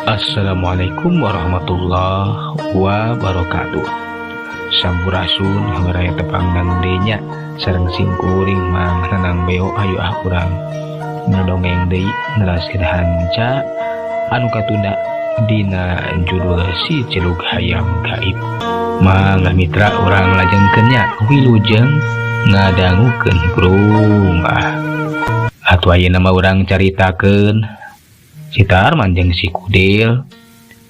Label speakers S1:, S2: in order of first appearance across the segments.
S1: Assalamualaikum warahmatullahi wabarakatuh. Sampurasun, baraya tepang deui nya sareng simkuring Mang Nanang Beo. Ayo ah, urang ngadongeng deui, neraskeun hanca anu katunda dina judul Si Celuk Hayam Gaib. Mangga mitra, urang lajengkeun nya. Wilujeng ngadangukeun brung ah. Atuh ayeuna mah urang caritakeun si Tarman jeung si Kudil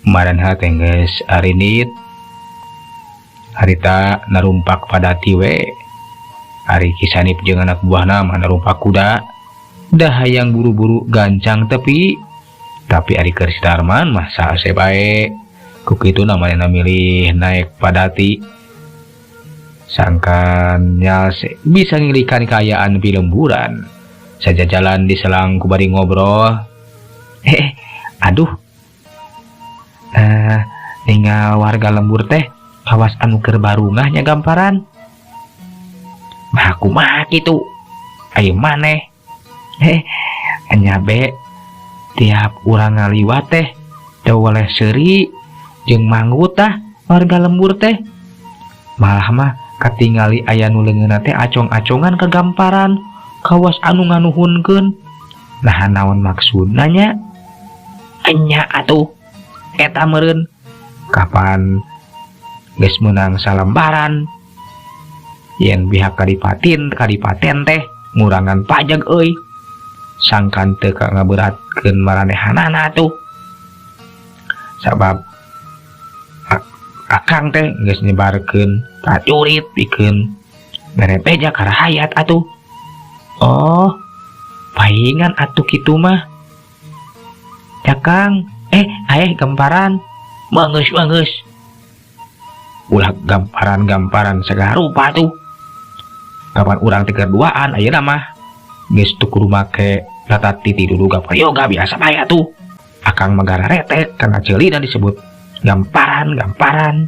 S1: maranehna teh geus arinit harita narumpak padati we. Ari Ki Sanip jeung anak buahna mah narumpak kuda, dah hayang buru-buru gancang tepi, tapi ari keur si Tarman mah sae bae. Ku kitu manehna milih naik padati, sangkan nyalse bisa ngilikan kaayaan pilemburan. Sajajalan diselang ku bari ngobrol, "Eh, aduh, eh, ningal warga lembur teh kawas anu keur barungah nya gamparan." "Mah kumaha kitu ayo maneh?" "Eh, nya be, tiap urang ngaliwat teh teu weleh seuri jeung manggut tah warga lembur teh. Malah mah katingali aya nu leungeunna teh acong-acongan ke gamparan, kawas anu nganuhunkeun. Nah, naon maksudna nya?" "Enya atuh, eta meureun kapan geus meunang salembaran yen pihak kadipatin kadipaten teh ngurangan pajak euy, sangkan teu ka ngaberatkeun maranehanana atuh, sabab akang teh geus nyebarkeun prajurit pikeun mere beja ka rahayat atuh." "Oh, paingan atuh kitu mah ya, Kang. Eh, aeh, gamparan." "Bagus bagus, ulah gamparan-gamparan segala rupa tuh. Kapan urang teh duaan ayeuna mah geus teu kudu make tata titi duduga prayoga, biasa bae atuh. Akang mah retek karena ceulina disebut gamparan gamparan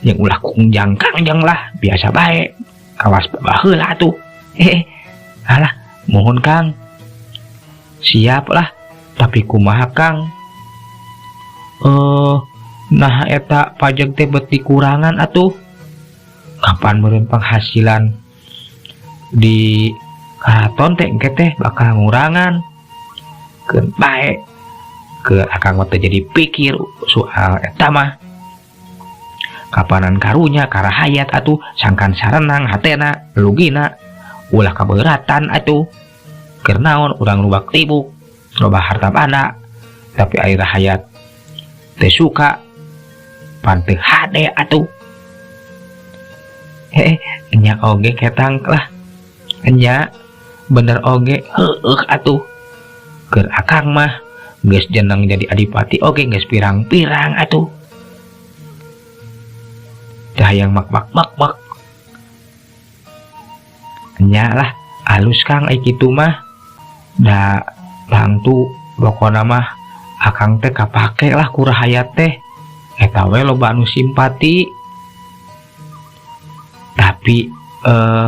S1: yang ulah kungjang kangjang lah, biasa bae kawas baheula atuh." "Eh, alah, mohon Kang, siap lah. Tapi kumaha, Kang, eh, nah eta pajak teh bet dikurangan atuh? Kapan meureun penghasilan di karaton teh engke teh bakal ngurangan? Keun bae ke akang mah teu jadi pikir soal eta mah. Kapanan karunya ka rahayat atuh, sangkan sarenang hatena lugina, ulah kaberatan atuh. Keur naon urang lubak tibuk loba harta banda, tapi ari rahayat teu suka? Pan teu hade atuh." "Eh, nya oge ketang lah, nya bener oge." "Heueuh atuh, keur akang mah geus jeneng jadi adipati oge geus pirang-pirang atuh. Teu hayang mak mak mak mak nya lah. Alus, Kang, ai kitu mah. Da tangtu pokona mah akang teh kapake lah ku rahayat teh, eta we loba anu simpati. Tapi eh,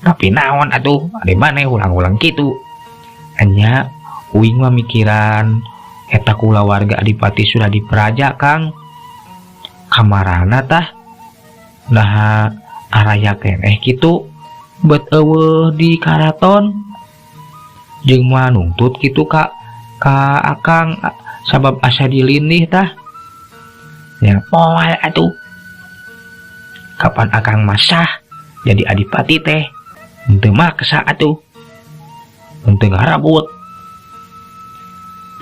S1: tapi naon atuh ari maneh ulang-ulang kitu?" "Enya, uing mah mikiran eta kulawarga Adipati Suradipraja, Kang. Kamarana tah? Nah, araya keneh kitu bet euweuh di karaton jeung moal nungtut kitu ka akang sabab asa dilindih tah ya?" "Moal atuh, kapan akang masah jadi adipati teh henteu maksa atuh, henteu ngarebut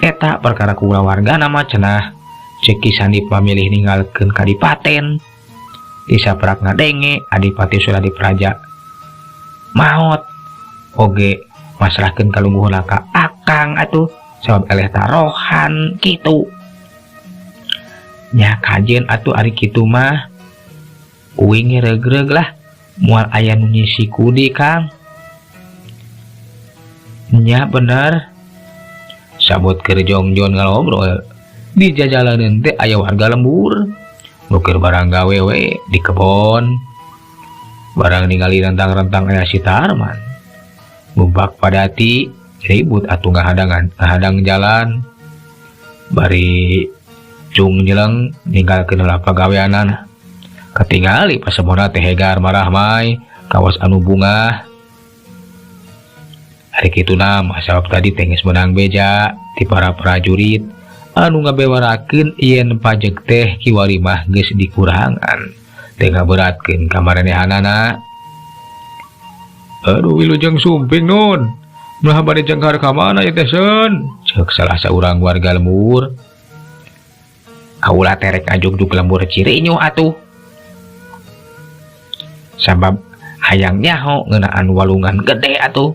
S1: eta perkara kulawargana mah cenah." Cek Ki Sanip mamilih ninggalkeun kadipaten disaprak ngadenge Adipati Suradipraja maot oge masrahkeun kalungguhna ka akang atuh, sabab eleh tarohan kitu nya." "Kajen atuh ari kitu mah. Uing regreg lah moal aya nu nyisi kudi, Kang." "Nya bener." Sabot keur jongjon ngalobrol di jajalaneun teh aya warga lembur nu keur barang gawe we di kebon. Barang ningali rentang-rentang aya si Tarman numpak padati, ribut atuh ngahadangan ngahadang jalan. Bari cung jeleng ninggalkeun heula pagaweanana. Katingali pasemona teh hegar marahmai kawas anu bungah. Ari kituna mah sabab tadi teh geus meunang beja ti para prajurit anu ngabewarakeun yen pajeg teh kiwari mah geus dikurangan teu ngaberatkeun ka marenehanana. Aduh wilujeng sumping nun. Nah bade jengkar ka mana ieu teh seun? Ceuk salah saurang warga lembur. Kaula teh rek ngajugjug lembur Cirinyo atuh. Sabab hayang nyaho ngeunaan walungan gede atuh.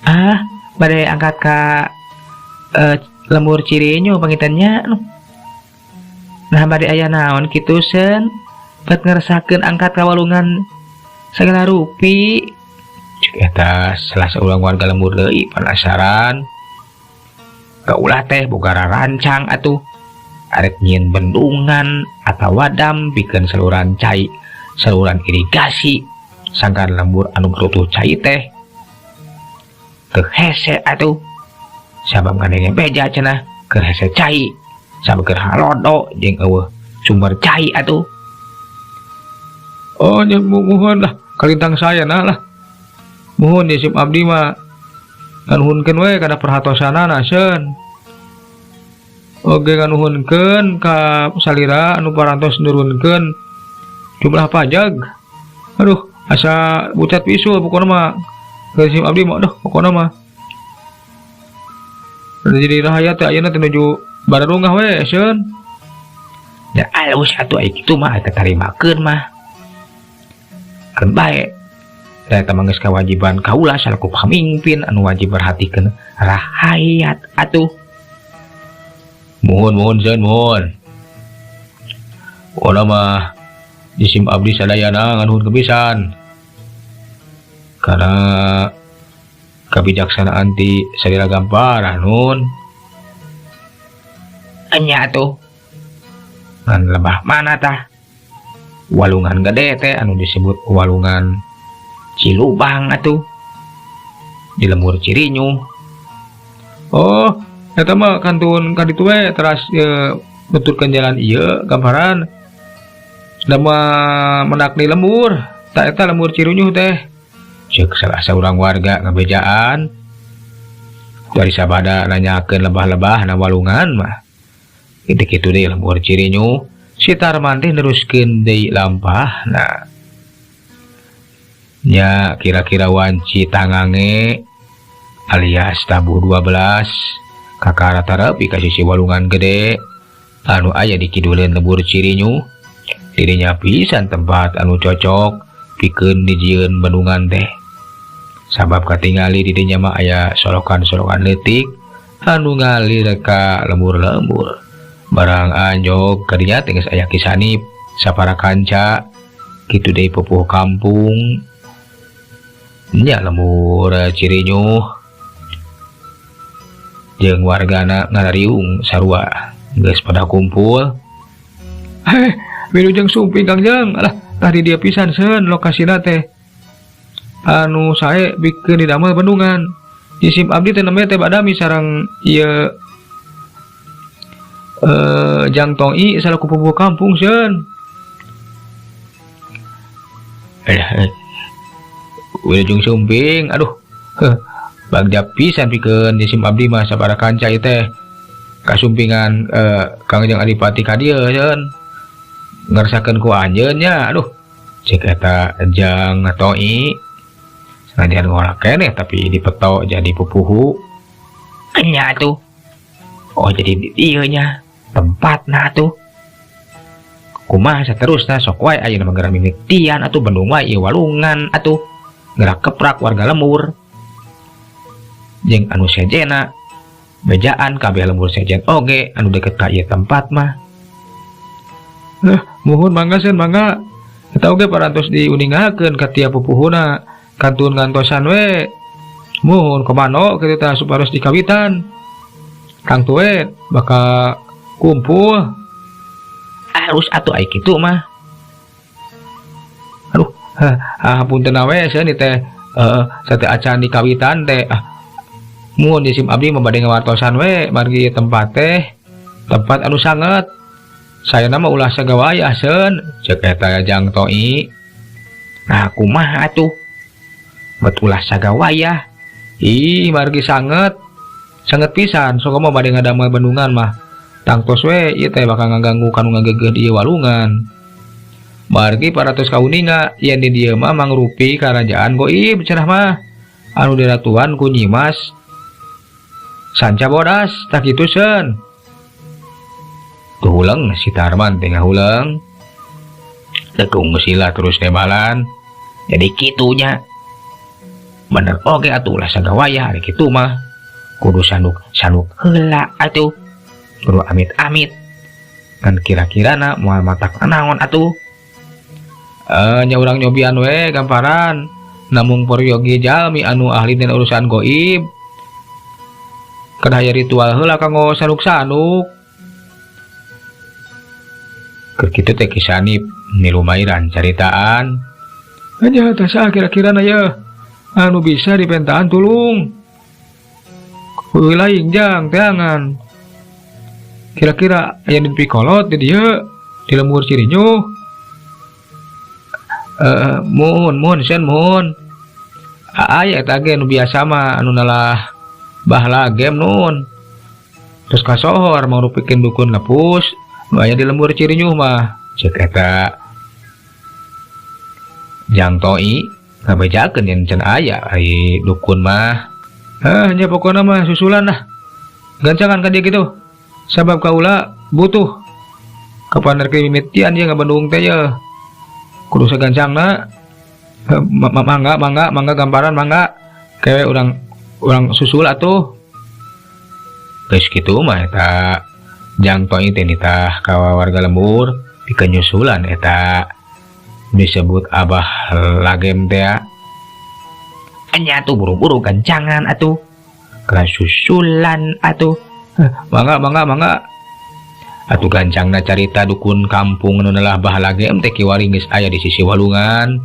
S1: Ah, bade angkat ka lembur Cirinyo pangitannya. Nah bade aya naon kitu seun? Bet ngeresakeun angkat ka walungan sagala rupi. Cek eta salah saurang warga lembur deui penasaran. Kaulah teh boga rarancang atuh. Arek nyieun bendungan atawa dam pikeun saluran cai, saluran irigasi sangkan lembur anu gerutuh cai teh. Teu hese atuh. Sabab ngadenge beja cenah keur hese cai, sabab keur halodo jeung eueuh sumber cai atuh. Oh nya muhun lah kalintang saya nah lah. Muhun ya sim abdi mah nganuhunkeun we kana perhatosanana seun. Oge nganuhunkeun ka salira anu parantos nurunkeun jumlah pajak. Aduh, asa bucat pisul pokona mah. Ke sim abdi mah aduh pokona mah. Jadi rahayat teh ayeuna teh nuju bararungah we seun. Ya alus atuh aya kitu mah eta tarimakeun mah. Keun bae. Da eta mah geus kawajiban kaula salaku pamimpin anu wajib merhatikeun rahayat atuh. Muhun muhun seun muhun. Pokona mah jisim abdi sadayana nganuhunkeun pisan. Karena kebijaksanaan ti salira gampar nun. Enya atuh. Ngan lebah mana tah? Walungan gede teh anu disebut walungan Cilubang atuh. Di lembur Cirinyu. Oh, eta mah kantun ka ditu we teras nuturkeun jalan ieu gambaran. Da mah menak di lembur, tah eta lembur Cirinyu teh. Ceuk salah saurang warga ngabejaan. Dari sabada nanyakeun lebah-lebah na walungan mah. Kitu kitu deui lembur Cirinyu, si Tarman teh neruskeun deui lampahna. Nya kira-kira wanci tangange alias tabuh 12 kakara tarapi ka sisi walungan gede anu aya di kiduleun lembur Cirinyu. Dirinya pisan tempat anu cocok pikeun dijieun bendungan teh. Sabab katingali di dinya mah aya solokan-solokan leutik anu ngalir ka lembur-lembur. Barang anjog kadinya teh geus aya Kisanip sapara kanca kitu deui pupuh kampung. Nya lembur Cirinyu jeung wargana ngarariung sarua geus pada kumpul. Wilujeng sumping Kang Jeng. Alah, tadi dia pisan seun lokasina teh. Anu sae bikeun didamel bendungan. Jisim abdi teh namanya teh badami sareng ieu Jang Tong-i salaku pupuh kampung seun. Wilujeng sumping, aduh. Heh, bagja pisan pikeun jisim abdi mah sabara kanca ieu teh. Kasumpingan Kang Jeng Adipati ka dieu seun. Ngersakeun ku anjeun nya, aduh. Cek eta Jang Tong-i. Sanajan ngora keneh tapi dipeto jadi pupuhu. Nya atuh. Oh jadi ieu nya tempatna atuh. Kumaha saterusna sok wae ayeuna mah geura mimitian atuh bendung wae ieu walungan atuh. Gerak keprak warga lembur. Jeung anu sejena bejaan kabeh lembur sejen oge anu deket ka ieu tempat mah. Muhun mangga seun mangga. Eta oge parantos diuningakeun ka tiap pupuhuna kantun ngantosan we. Muhun komando kitu tah supados dikawitan. Kang tuwe bakal kumpul. Harus atuh ai kitu mah. Aduh, hapunten we seun teh sate acan dikawitan teh. Ah, Mun isim abdi mah bade ngawartosan we margi tempat teh tempat anu sanget. Sayana mah ulah sagawayah seun, ceuk eta Jang Toi. Nah kumaha atuh? Bet ulah sagawayah. Ih margi sanget. Sanget pisan sok mah bade ngadamel bendungan mah. Tangtos we ieu teh bakal ngaganggu kanu ngagegeuh di ieu walungan. Margi paratos kauninga yen di dieu mah mangrupi karajaan goib cenah mah anu diratuan ku Nyimas Sanca Bodas tah kitu seun. Tuh huleng si Tarman teh ngahuleng. Tekung sila terus nembalan. Jadi kitunya. Bener oge atuh ulah sagawayah ari kitu mah. Kudu sanduk-sanduk heula atuh. Kudu amit-amit. Kan kira-kirana moal matak naon atuh. Nya urang nyobian we gamparan. Namung peryogi jalmi anu ahli dina urusan goib. Kedah aya ritual heula kanggo sanuk-sanuk. Keur kitu teh Ki Sanip nilumairan caritaan. Nya teh saha kira-kirana yeuh anu bisa dipentaan tulung. Kudu lain jang teangan. Kira-kira aya nu pikolot di dieu di lembur Cirinyuh. Muhun, muhun, sen muhun. Aya eta ge nu biasa mah anu nalah bahla game nun. Terus kasohor mangrupikeun dukun lepus nu aya di lembur Cirinyuh mah. Ceuk eta Jang Toi ngabejakeun yen can aya ari dukun mah. Heh, nya pokona mah susulan lah. Gancangan ka dia gitu. Sabab kaula butuh. Kapan rek mimitian ieu ngabendung teh yeuh. Kudu sagancangna. Heh, mangga, mangga, mangga gamparan mangga. Kewe urang susul atuh. Geus kitu mah eta Jang Toi teh nitah ka warga lembur pikeun nyusulan eta disebut Abah Lagem teh. Nya atuh buru-buru gancangan atuh. Keras susulan atuh. Heh, mangga, mangga, mangga. Atuh gancangna carita dukun kampung nu nelah Abah Lagem teh kiwari geus aya di sisi walungan.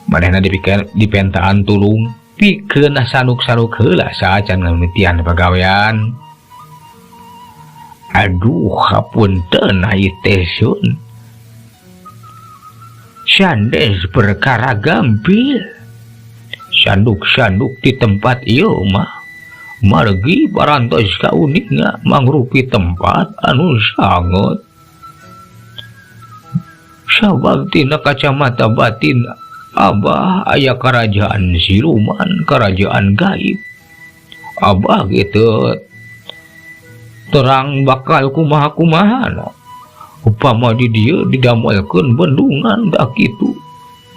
S1: Manehna dipikeun dipentaan tulung pikeun sanuk-sanuk heula saacan ngamimitian pagawean. Aduh, hapunten ieu teh sun. Sandes perkara gampil. Sanduk-sanduk di tempat ieu mah margi parantos kauninga mangrupi tempat anu sanget. Sabab tina kacamata batin Abah aya kerajaan siluman, kerajaan gaib. Abah gitu terang bakal kumaha-kumaha. Upama di dieu didamelkeun bendungan dah kitu.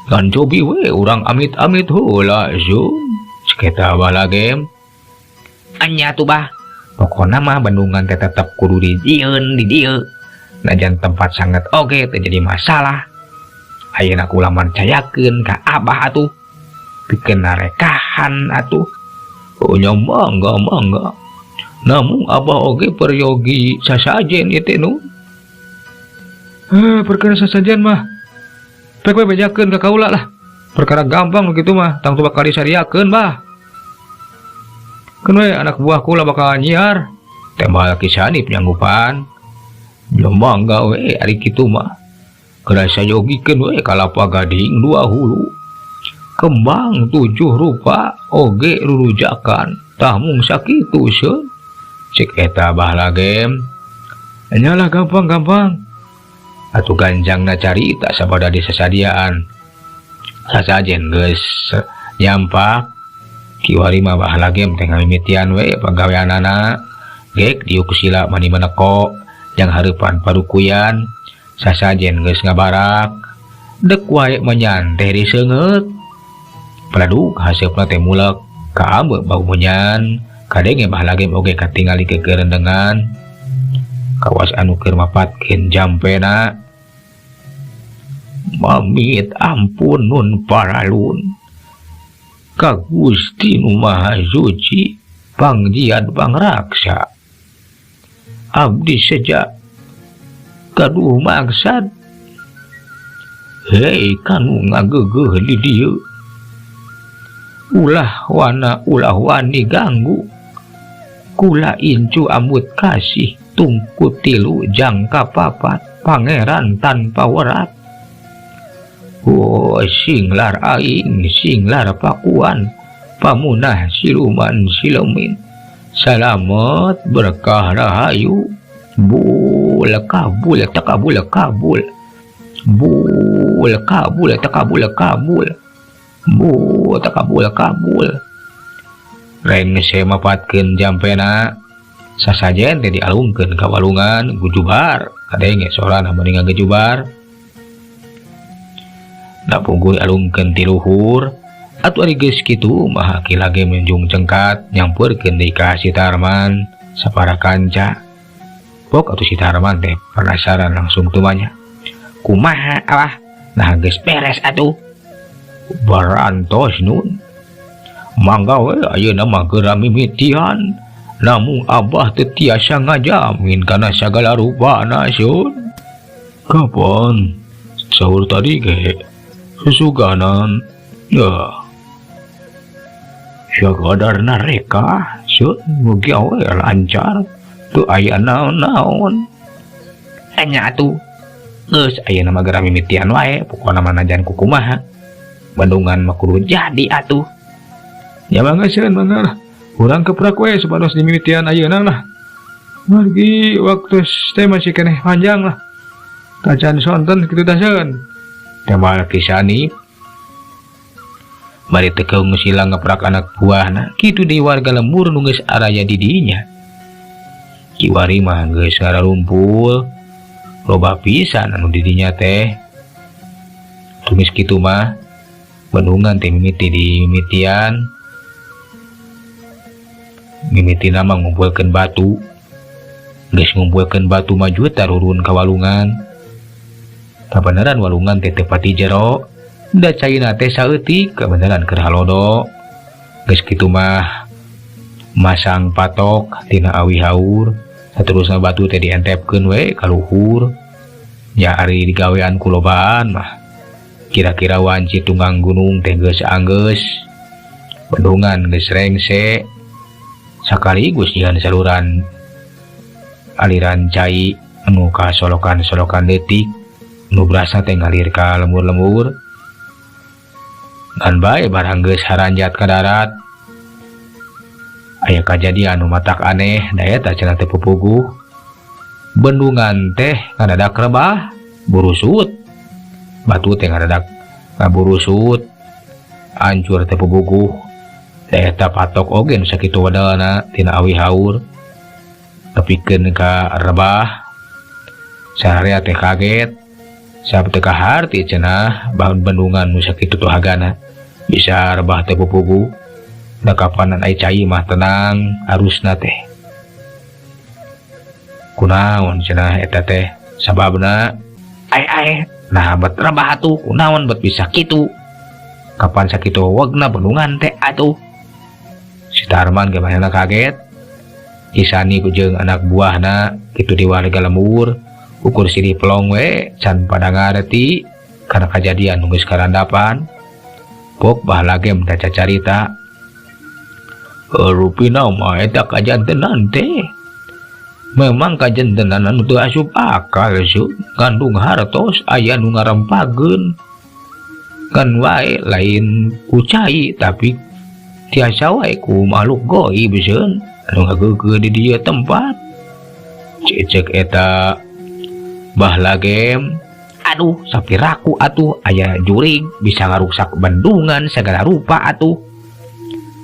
S1: Kan cobi we urang amit-amit heula sun. Cek eta Abah Lagem. Anya tuh bah. Pokona mah bendungan teh tetep kudu dijieun di dieu. Najan tempat sanget oge teu jadi masalah. Ayeuna kula marcayakeun ka Abah atuh. Pikeun narekahan atuh. Oh nya mangga mangga. Namun Abah oge peryogi sasajen ieu teh nu. Perkara sasajen mah. Pek we bejakeun ka kaula lah. Perkara gampang nu kitu mah, tangtu bakal disariakeun bah. Keun we anak buah kula bakal nyiar. Tembal Ki Sanip nyanggupan. Nya mangga we ari kitu mah. Kedah sayogikeun we kalapa gading dua hulu. Kembang 7 rupa oge rurujakan. Tah mung sakitu seun. Cek eta Abah Lagem. Nya lah gampang-gampang. Atuh ganjangna carita sabada di sasadiaan. Sasajen geus nyampak. Kiwari mah Abah Lagem teh ngamimitian we pagaweanana. Gek diuk sila mani meneko jang hareupan parukuyan. Sasajen geus ngabarak. Dek wae menyan teh diseungeut. Peladuk haseupna teh mulek kaambe bau menyan. Kadenge Abah Lagem oge katingali kegerendengan. Kawas anu keur mapatkeun jampena. Mamit ampun nun paralun. Ka Gusti nu Maha Suci pangjian pangraksa. Abdi seja gaduh maksad. Hei kanu ngagegeuh di dieu. Ulah wana ulah wani ganggu. Kula incu ambut kasih tungku tilu jangka papat pangeran tanpa werat. Oh singlar aing singlar pakuan pamunah siluman silemin salamet berkah rahayu bul kabul takabul kabul bul kabul takabul kabul bul takabul kabul. Rengse mapatkeun jampena sasajen teh dialungkeun ka walungan gujubar kadenge sorana mending ngagejubar. Da pungkur dialungkeun ti luhur atuh ari geus kitu mah Ki Lage menjung cengkat nyampeurkeun deui ka si Tarman sapara kanca. Pok atuh si Tarman teh penasaran langsung tumanya. Kumaha abah? Nah geus beres atuh. Barantos nun. Mangga we ayeuna mah geura mimitian. Namun abah teu tiasa ngajamin kana sagala rupana sun. Kapan? Sahur tadi ge susuganan. Ya. Sakadarna reka sun mugi we lancar. Teu aya naon-naon. Nya atuh. Geus ayeuna mah geura mimitian wae pokona mah najan kukumaha. Bendungan mah kudu jadi atuh.
S2: Ya mangga sieun mangga lah. Urang keprak we supados dimimitian ayeuna lah. Margi waktu teh masih keneh panjang lah. Tacan sonten kitu tah sieun.
S1: Tembal Ki Sani. Bari teu keung sila ngeprak anak buahna, kitu deui warga lembur nu geus araya di dinya. Kiwari mah geus ngararumpul. Loba pisan anu di dinya teh. Tumis kitu mah bendungan teh mimiti dimimitian. Mimitina mah ngumpulkeun batu. Geus ngumpulkeun batu maju tarurun ka walungan. Kabeneran walungan teh teu pati jero. Da caina teh saeutik kabeneran keur halodo. Geus kitu mah masang patok tina awi haur. Saterusna batu teh dientepkeun we ka luhur. Nya ari digawean ku lobaan mah kira-kira wanci tunggang gunung teh geus anggeus. Bendungan geus rengse. Sakaligus nyian saluran aliran cai anu ka solokan-solokan leutik nu berasa teh ngalir ka lembur-lembur. Ngan bae barang geus haranjat ka darat. Aya kajadian anu matak aneh da eta cenah teh pupuguh. Bendungan teh ngadadak rebah burusut. Batu teh ngadadak ngaburusut. Hancur teh pupuguh. Da eta patok oge nu sakitu wedalna tina awi haur. Tepikeun ka rebah. Sararea teh kaget. Sabab teu kaharti cenah bahan bendungan nu sakitu tuhagana bisa rebah teh pupuguh. Da kapanan ai cai mah tenang arusna teh. Kunaon cenah eta teh sababna ai ai nah bet rebah atuh kunaon bet bisa kitu. Kapan sakitu wegna bendungan teh atuh. Si Tarman ge manehna kaget. Ki Sani jeung anak buahna kitu di warga lembur ukur silih pelong we can pada ngareti kana kajadian nu geus karandapan. Pok bah lagem teh cacarita. Rupina mah eta kajantenan teh. Memang kajantenan anu teu asup akal su ngandung hartos aya nu ngarempageun. Kan wae lain ku cai tapi tiasa wae ku makhluk goib sieun anu ngageugeuh di dieu tempat. Cecek eta bah lagem aduh sapiraku atuh aya jurig bisa ngaruksak bendungan segala rupa atuh.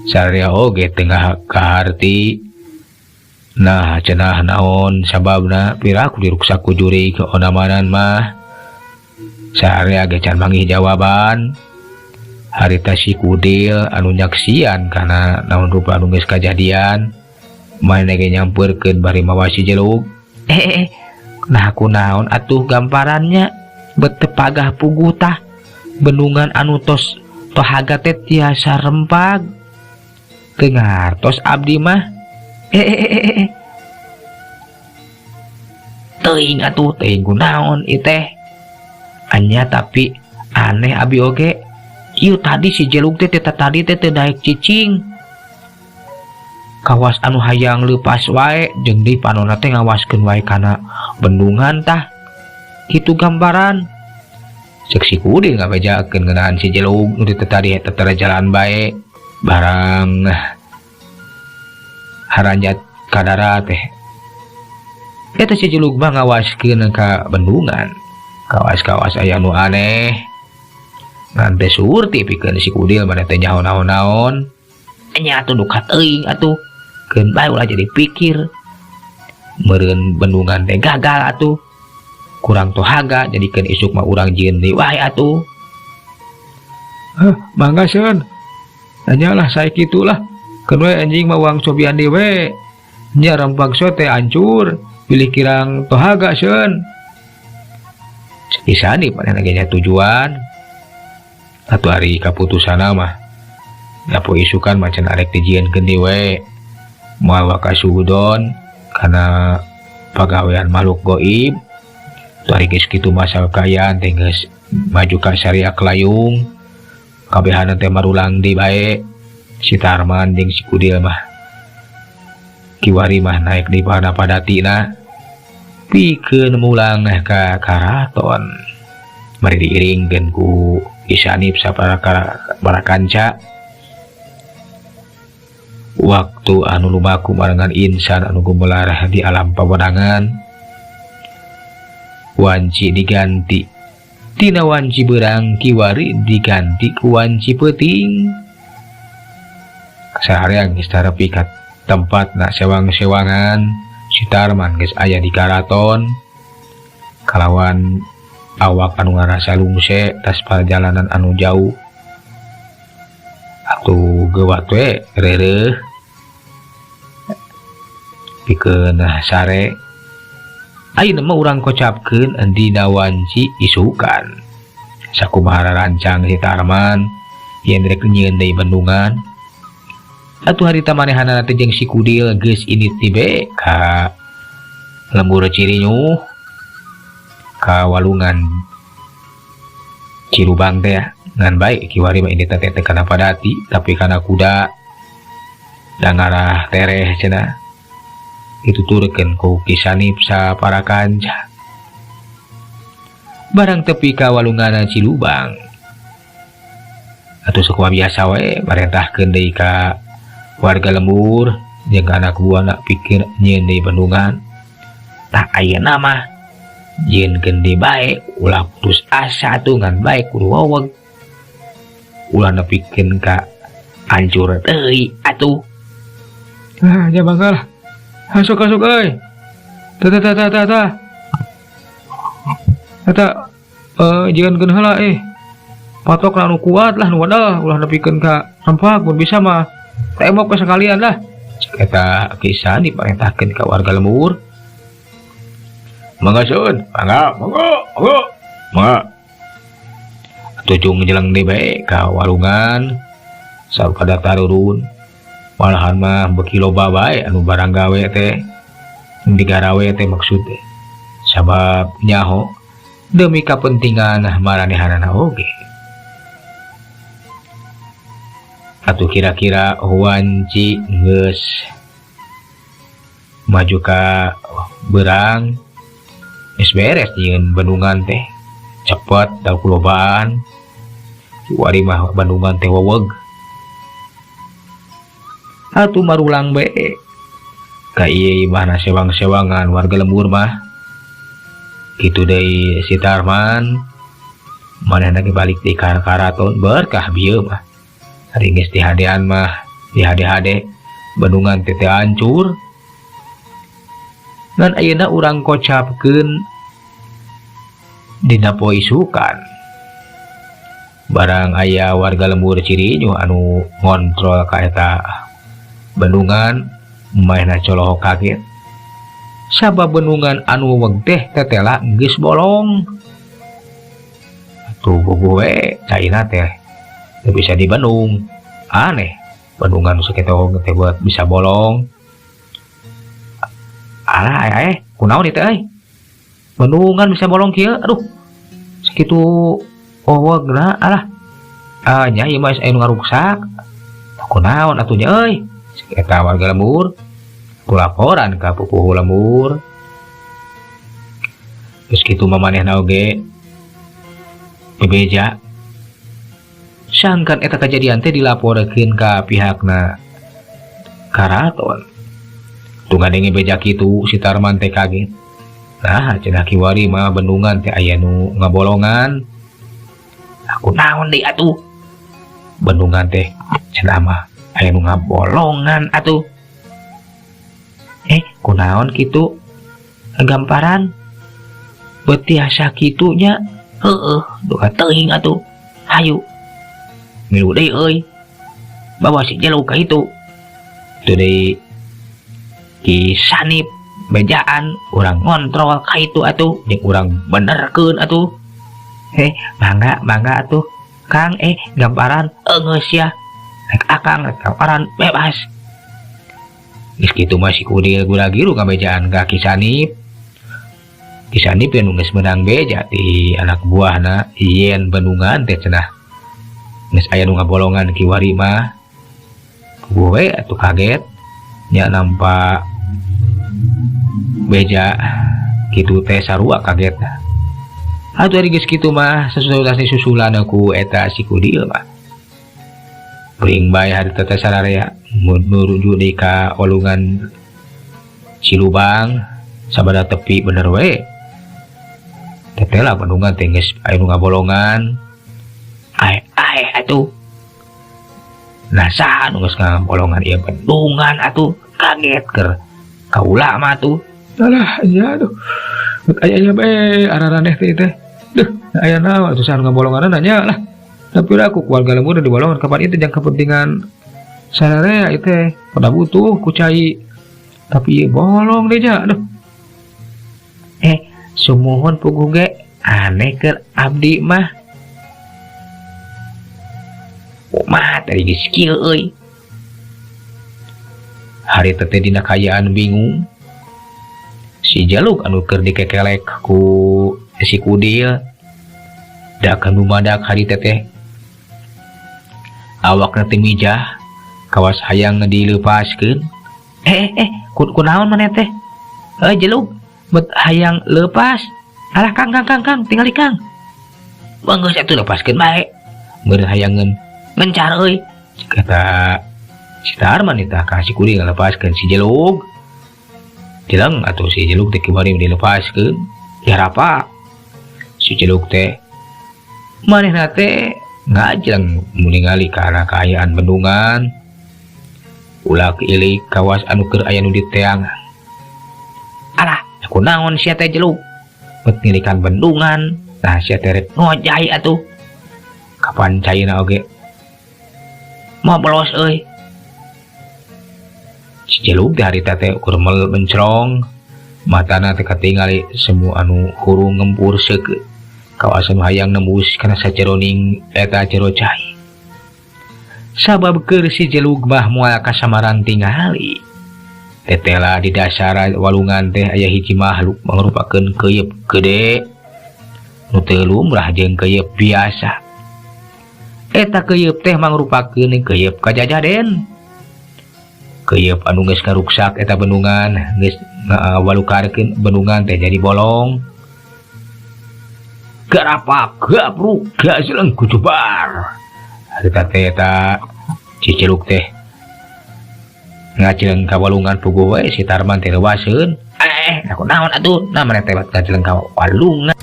S1: Sararea oge tengah kaharti. Nah cenah naon sababna piraku diruksak ku jurig keonamanan mah. Sararea ge can manggih jawaban. Harita si Kudil anu nyaksian kana naon rupa anu geus kajadian. Manehna ge nyampeurkeun bari mawa si jelug. Nah kunaon atuh gamparannya bet teu pagah puguh tah bendungan anu tos tohaga teh tiasa rempag. Teu ngartos abdi mah. Teuing atuh teuing kunaon ieu teh. Anya tapi aneh abi oge. Ieu tadi si jelug teh teh tadi teh teu daek cicing. Kawas anu hayang leupas wae jeung di panonna teh ngawaskeun wae kana bendungan tah. Kitu gambaran. Cek si Kudil ngabejakeun ngeunaan si Jelug nu teu tadi tetera jalan bae barang haranjat ka darat teh. Eta si Jelug mah ngawaskeun ka bendungan. Kawas-kawas aya nu aneh. Ngan teh surti pikeun si Kudil mah teh nyaho naon-naon. Nya atuh duka teuing atuh. Keun bae ulah jadi pikir. Meureun bendungan teh gagal atuh. Kurang tohaga jadikeun isuk mah urang jieun deui wae atuh.
S2: Hah, mangga seun. Nya lah sae kitu lah. Keun we anjing mah uang cobian deui we. Nya rempag teh hancur. Pilih kirang tohaga seun.
S1: Cek Isani manehna ge nya tujuan. Atuh ari kaputusanna mah dapo isukan macan arek dijieunkeun deui we. Moal waka suudon kana pagawean makhluk goib. Atuh ari geus kitu mah kaayaan teh geus maju ka Syariah Kelayung. Kabehana teh marulang deui bae. Si Tarman jeung si Kudil mah kiwari mah naik di pada padatina pikeun mulang ka karaton. Mari diiringkeun ku Isanip sapara kanca. Waktu anu lumaku barengan insan anu gumelar di alam pawenangan. Wanci diganti tina wanci beurang kiwari diganti ku wanci peuting. Seharian geus tarepi ka tempat na sewang-sewangan. Si Tarman geus aya di karaton kalawan awak anu ngarasa lungse tas perjalanan anu jauh. Atuh gewat we reureuh pikeun sare. Ayeuna mah urang kocapkeun dina wanci isukan. Sakumaha rancang si Tarman yen rek nyieun deui bendungan. Atuh harita manehanana teh jeung si Kudil geus indit tibe ka lembur Cirinyuh ka walungan Cirubang teh ya. Ngan baik kiwari mah indit teh teh kana padati tapi kana kuda da ngarah tereh cenah. Dituturkeun ku Kisanip sapara kanca. Barang tepi ka walungan Cilubang. Atuh sakumaha biasa we marentahkeun deui ka warga lembur jeung anak buahna pikir nyieun deui bendungan. Tah ayeuna mah nyieunkeun deui bae ulah putus asa atuh ngan bae kudu weweg. Ulah nepikeun ka hancur deui atuh.
S2: Ah, nya bangga lah. Masuk, masuk euy. Tah tah tah tah tah. Eta jieunkeun heula eh. Patok anu kuat lah nu wadah ulah nepikeun ka rempak mun bisa mah tembok we sekalian lah.
S1: Cek eta kisah diparentahkeun ka warga lembur. Mangga seun, mangga, mangga, mangga, mangga. Tujung jeleng deui bae ka walungan sapada tarurun. Malahan mah beuki loba bae anu barang gawe teh digarawe teh maksud teh. Sabab nyaho demi kapentingan maranehanana oge. Atuh kira-kira wanci geus maju ka beurang geus beres nyieun bendungan teh cepet da kulobaan. Kiwari mah bendungan teh weweg. Atuh marulang bae ka ieu imahna sewang-sewangan warga lembur mah. Kitu deui si Tarman manehna ge balik di karaton berkah bieu mah. Ari geus dihadean mah dihade-hade bendungan teh teu hancur. Ngan ayeuna urang kocapkeun dina poe isukan. Barang aya warga lembur Cirinyuh anu ngontrol ka eta bendungan manehna colohok kaget. Sabab bendungan anu weweg teh tetela geus bolong. Atuh bobo we caina teh teu bisa dibendung. Aneh, bendungan nu sakitu teh buat bisa bolong. Alah, kunaon ieu teh euy? Bendungan bisa bolong kieu, aduh. Sakitu wewegna alah. Ah nya ieu mah aya nu ngaruksak. Kunaon atuh nya euy?
S2: Cek eta warga lembur. Ku laporan ka pupuhu lembur. Geus kitu mah manehna oge bebeja. Sangkan eta kejadian teh dilaporkeun ka pihakna karaton. Tuh ngadenge beja kitu si Tarman teh kaget. Nah, cenah kiwari mah bendungan teh aya nu ngabolongan. Aku naon deui atuh? Bendungan teh cenah mah aya nu ngabolongan atuh. Kunaon kitu? Gamparan betiasa kitu nya. Heeh, duka teuing atuh. Hayu. Milu deui euy. Bawa si Jeluk ka itu. Teu deui Ki Sanip bejaan urang ngontrol ka itu atuh jeung urang benerkeun atuh. Mangga mangga atuh. Kang gamparan geus ya. Rek akang rek gamparan bebas. Geus kitu mah si Kudil gura-giru ngabejaan ka Ki Sanip. Ki Sanip nu geus meunang beja ti anak buahna yen bendungan teh cenah. Geus aya nu ngabolongan kiwari mah. Gue atuh kaget nya nampak beja kitu teh sarua kaget. Atuh ari geus kitu mah sasudah disusulan ku eta si Kudil mah. Bring bae harita teh sararea menuju deui ka walungan Cilubang sabada tepi bener we. Teteh lah bendungan teh geus aya nu ngabolongan. Ae ae atuh. Nah saha nu geus ngabolongan ieu bendungan atuh kaget keur kaula mah atuh.
S3: Alah nya aduh. Aya nya bae araraneh teh teh. Duh, aya naon atuh saha nu ngabolonganna nya lah. Tapi lah ku keluarga lembur dibolongan kapan itu jang kepentingan sararea itu teh pada butuh ku cai. Tapi ieu bolong deh nya aduh.
S2: Sumuhun puguh ge aneh keur abdi mah. Kumaha tadi geus kieu euy.
S1: Hari teh dina kaayaan bingung. Si Jaluk anu keur dikekelek ku si Kudil da akan dumadak hari teteh awakna teh mijah kawas hayang dilepaskeun.
S2: Kunaon maneh teh? Jeluk bet hayang lepas. Alah Kang Kang Kang Kang tingali Kang. Geus atuh lepaskeun bae.
S1: Meureun hayangeun
S2: ngencar euy.
S1: Kata si Tarman eta ka si Kudil ngalepaskeun si Jeluk. Jeleng atuh si Jeluk teh kiwari dilepaskeun. Diharapa si Jeluk teh manehna teh ngajleng ningali ka arah kaayaan bendungan. Ulah ilik kawas anu keur aya nu diteangan.
S2: Alah, kunaon sia teh Jeluk? Bet ngilikan bendungan. Nah sia teh rek ngojai atuh.
S1: Kapan caina oge?
S2: Mau bolos euy.
S1: Si Jeluk teh harita teh ukur mencrong. Matana teh katingali semua anu hurung ngempur seukeut. Kawasan hayang nembus kana sajeroning eta jero cai.
S2: Sabab keur si Jeluk mah moal kasamaran tingali.
S1: Tetela di dasar walungan teh aya hiji makhluk mangrupakeun keuyeup gede. Nu teu lumrah jeung keuyeup biasa.
S2: Eta keuyeup teh mangrupakeun keuyeup kajajaden.
S1: Keuyeup anu geus ngaruksak eta bendungan, geus ngawalukarkeun bendungan teh jadi bolong.
S2: Garapak gabruk gajeleng gujubar.
S1: Harita teh eta Ciceluk teh ngajleng ka walungan puguh we si Tarman teh leuwaseun.
S2: Aku naon atuh? Nah maneh teh ngajleng ka walungan.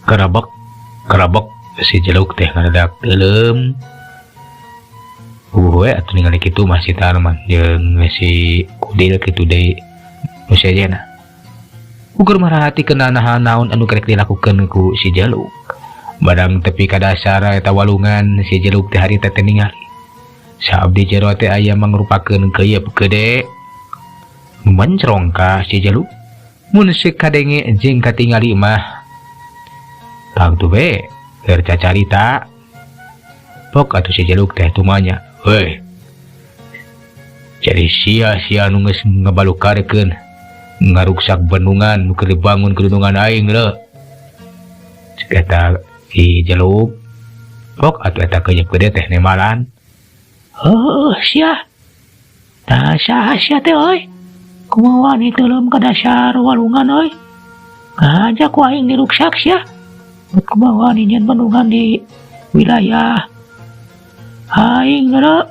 S1: Karabek karabek si Jeluk teh ngadadak teuleum. Puguh we atuh ningali kitu mah si Tarman jeung si Kudil kitu deui nu sejenna. Ukur marahati kena nahan naon anu kerek dilakukeun ku si Jeluk. Barang tepi ka dasar eta walungan si Jeluk teh harita teh ningali. Saabdi jero teh aya mangrupakeun keuyeup gede. Mencrong ka si Jeluk. Mun sekadenge jeung katingali mah tangtu we keur cacarita. Pok atuh si Jeluk teh tumanya. Heuy. Jadi sia-sia nu geus ngabalukarkeun ngaruksak bendungan nu keur dibangun kedunungan aing leuh. Cek eta si Jeluk. Pok atuh eta keuyeup gede teh nemalan.
S2: Heuh sia.
S1: Tah saha sia teh euy? Kumaha wani teuleum ka dasar walungan euy? Ngajak ku aing diruksak sia. Bet kumaha wani nyieun bendungan di wilayah aing deuleu.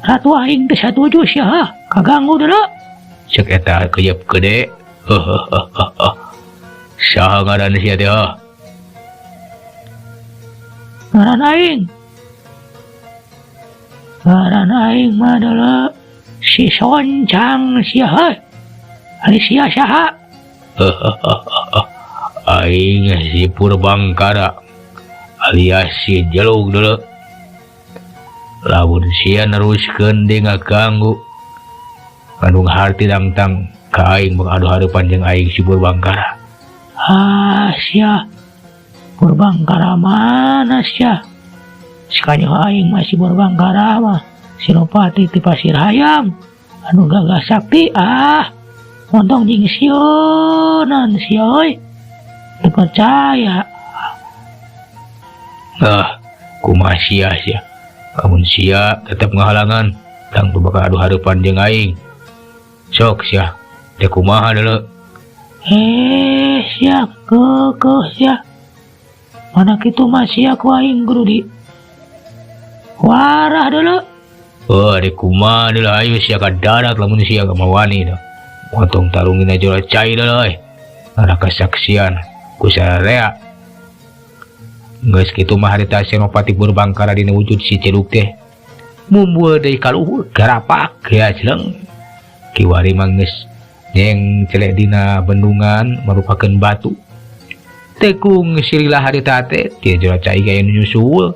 S1: Ratu aing teu satuju sia ha, kaganggu deuleu.
S2: Cek eta keyep gede. Saha ngaran sia teh ha?
S1: Ngaran aing. Ngaran aing mah deuleu si Soncang sia heuy. Ari sia saha?
S2: Aing si Purbangkara alias si Jelug deuleu. Lamun sia neruskeun deui ngaganggu kandung harti dangtang ka aing bakal adu hareupan jeung aing si Purbangkara.
S1: Ah sia. Purbangkara mana sia? Sakanyo aing mah si Purbangkara mah Senopati ti Pasir Hayam anu gagah sakti ah. Montong jeung sieunan sia euy. Teu percaya.
S2: Ah, kumaha sia sia. Lamun sia tetep ngahalangan, tangtu bakal adu hareupan jeung aing. Sok sia, teh kumaha deuleu?
S1: Eh, sia keukeuh sia. Mana kitu mah sia ku aing kudu di warah deuleu.
S2: Oh, di kumaha deuleu ayo sia ka darat lamun sia ka mawani tah. Montong tarungin aja lah cai deuleu euy. Ada kesaksian ku sararea. Geus kitu mah harita Senopati Purbangkara dina wujud si Celuk teh. Mumbul deui ka luhur garapak ya jeleng. Kiwari mah geus nyeng celek dina bendungan merupakeun batu. Tekung sililah harita teh tia jero cai gaya nu nyusul.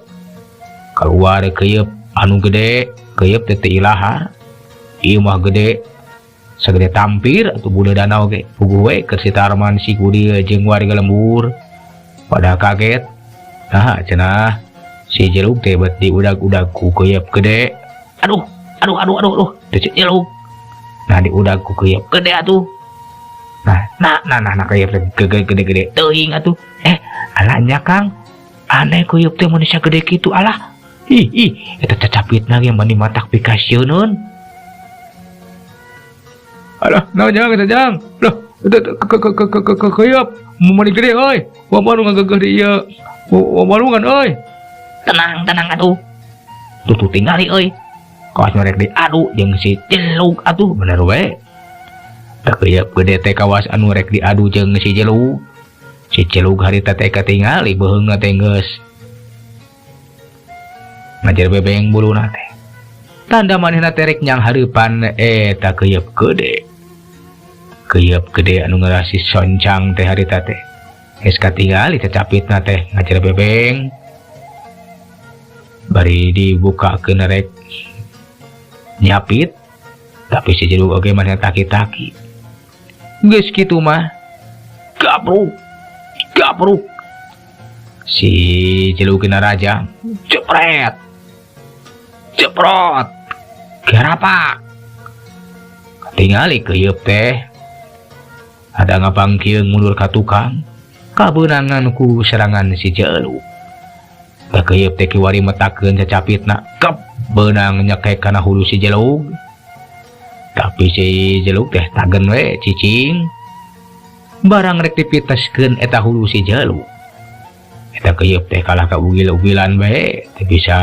S2: Keluar keuyeub anu gede, keuyeub teh teu ilahar. Ieu mah gede sagede tampir atuh buleud danau ge. Puguh we keur si Tarman si Kudil jeung warga lembur pada kaget. Nah, cenah si Jelug teh bet diudag-udag ku keuyeub gede. Aduh, aduh, aduh, aduh, aduh, teh si Jelug. Nah, diudag ku keuyeub gede atuh. Nah, nah, nah, nah, nah, keuyeub teh gede-gede teuing atuh. Alah nya Kang. Aneh keuyeub teh mun sagede kitu alah. Ih, ih, eta cacapitna ge mani matak pikasieun.
S3: Alah, naon jang eta jang? Loh, eta keuyeub mani gede euy. Wa baru ngagegeh di ieu. Wa walungan euy.
S1: Tenang, tenang atuh. Tutu tingali euy.
S2: Kawas nu rek diadu jeung si Jelug atuh bener we. Tah keuyeub gede teh kawas anu rek diadu jeung si Jelug. Si Jelug harita teh katingali beuheungna teh geus ngajar bebeng buluna teh. Tanda manehna teh rek nyang hareupan eta keuyeub gede. Keuyeub gede anu ngarasi soncang teh harita teh. Geus katingali cacapitna teh ngajar bebeng. Bari dibukakeun rek nyapit, tapi si Jelug oge manehna taki-taki. Geus kitu mah gabruk, gabruk. Si Jelug kena raja, jepret, jeprot, garapak. Katingali keuyeub teh ada ngapangkieun mundur ka tukang, kabeunangan ku serangan si Jelug. Tah keuyeub teh kiwari metakeun cacapitna, kep beunang nyekek kana hulu si Jelug. Tapi si Jelug teh tagen we cicing. Barang rek dipiteskeun eta hulu si Jelug. Eta keuyeub teh kalah ka ugil-ugilan bae, teu bisa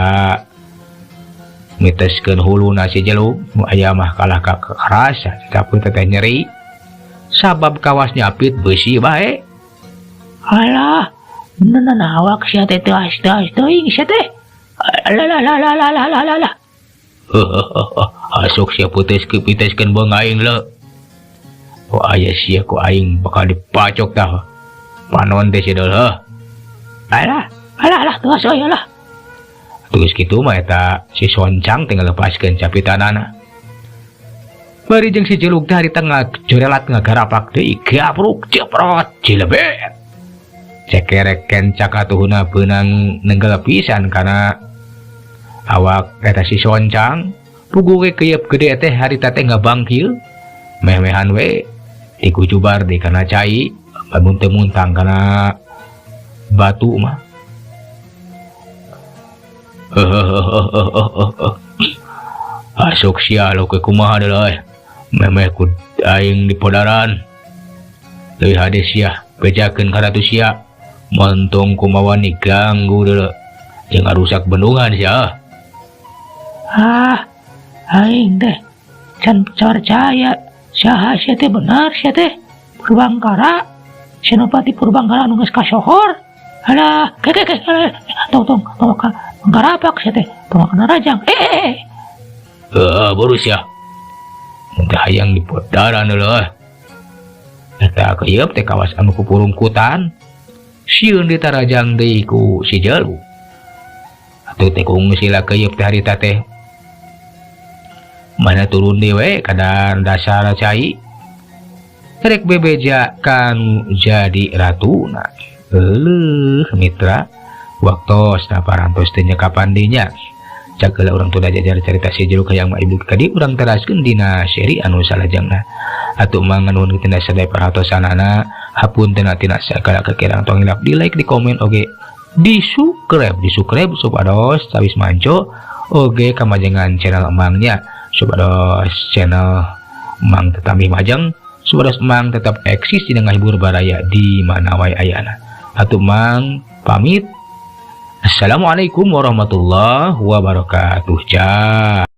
S2: miteskeun huluna si Jelug. Nu aya mah kalah ka karasa, cacapit teh nyeri. Sabab kawas nyapit beusi bae.
S1: Alah, nana awak sia teh teu as teuing sia teh. Alah, alah, alah, alah, alah, alah, alah.
S2: Asuk sia piteskeun beung aing leu. Oh aya sia ku aing bakal dipacok tah. Panon teh sia deuleuh.
S1: Alah, alah, alah, teu asa euy, alah.
S2: Terus kitu mah eta si Soncang teh ngalepaskeun capitanana. Bari jeung si Jelug teh harita ngajorelat ngagarapak deui gabruk jeprot cilebet. Cekerek kencak atuhuna beunang nenggel pisan kana awak eta si Soncang. Puguh we keuyeub gede teh harita teh ngabangkil. Meh-mehan we dikujubar di kana cai, lamun teu muntang kana batu mah.
S1: Asok sia lo ke kumaha deui, memeh ku aing di podaran. Leuwih hade sia bejakeun ka ratu sia. Montong kumawa diganggu deuleu. Jeung ngarusak bendungan sia.
S2: Ah, aing teh can percaya saha sia teh, bener sia teh Purbangkara, Senopati Purbangkara anu geus kasohor. Alah, ke ke ke, tong tong tong ka garapak sia teh, tong kana rajang. Eh, eh, eh.
S1: Heeh, buru sia. Mun teh hayang di podaran deuleu. Eta keuyeub teh kawas anu kupurungkutan. Sieun ditarajang deui ku si jelu. Atuh teh kungsi lah keuyeub teh harita teh. Mana turun deui we kadar dasar cai. Rek bebeja kanu jadi ratuna. Euleuh, mitra, waktos parantos teh kapan dinya. Cakela urang tunda jajar carita si jelu hayang mah ibu kadi urang teraskeun dina seri anu salajengna. Atuh manganuhun tina sadaya perhatosanana, hapunten tina sagala kekirangan. Tong hilap di like, di komen, oge di subscribe, di subscribe supados tawis manco oge kamajengan channel emangnya, supados channel emang tetap majeng, supados emang tetap eksis di ngahibur baraya di mana wae ayana. Atuh mang pamit. Assalamualaikum warahmatullahi wabarakatuh. Ciao.